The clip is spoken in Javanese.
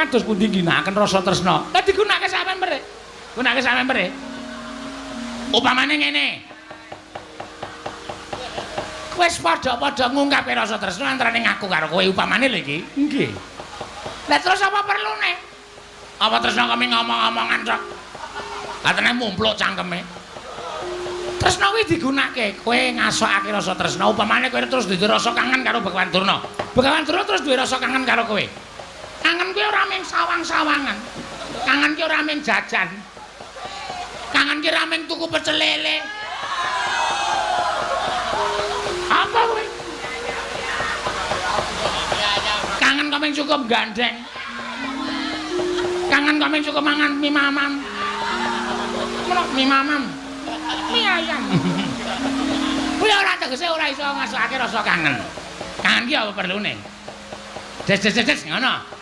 Kados pundi ngginakaken rasa tresna? Lah digunakake sak pempere. Gunakake sak pempere. Upamane ngene. Wis padha-padha ngungkapke rasa tresna antarane ngaku karo kowe upamane lho iki. Nggih. Lah terus apa perlune? Apa tresna kami ngomong-omongan tok? Katene mumpluk cangkeme. Tresna kuwi digunakake, kowe ngasokake rasa tresna, upamane kowe terus duwe rasa kangen karo Begawan Durna. Begawan Durna terus duwe rasa kangen karo kowe. Kangen kuwi ora mung sawang-sawangan. Kangen ki ora mung jajan. Kangen ki ora mung tuku pecel lele. Apa kowe? Kangen kok mung cukup gandeng. Kangen kok mung cukup mangan mie mamam. Ngono mie mamam. Mie ayam. Kuwi ora tegese ora iso ngasokake rasa kangen. Kangen ki apa perlune? Des des des ngono.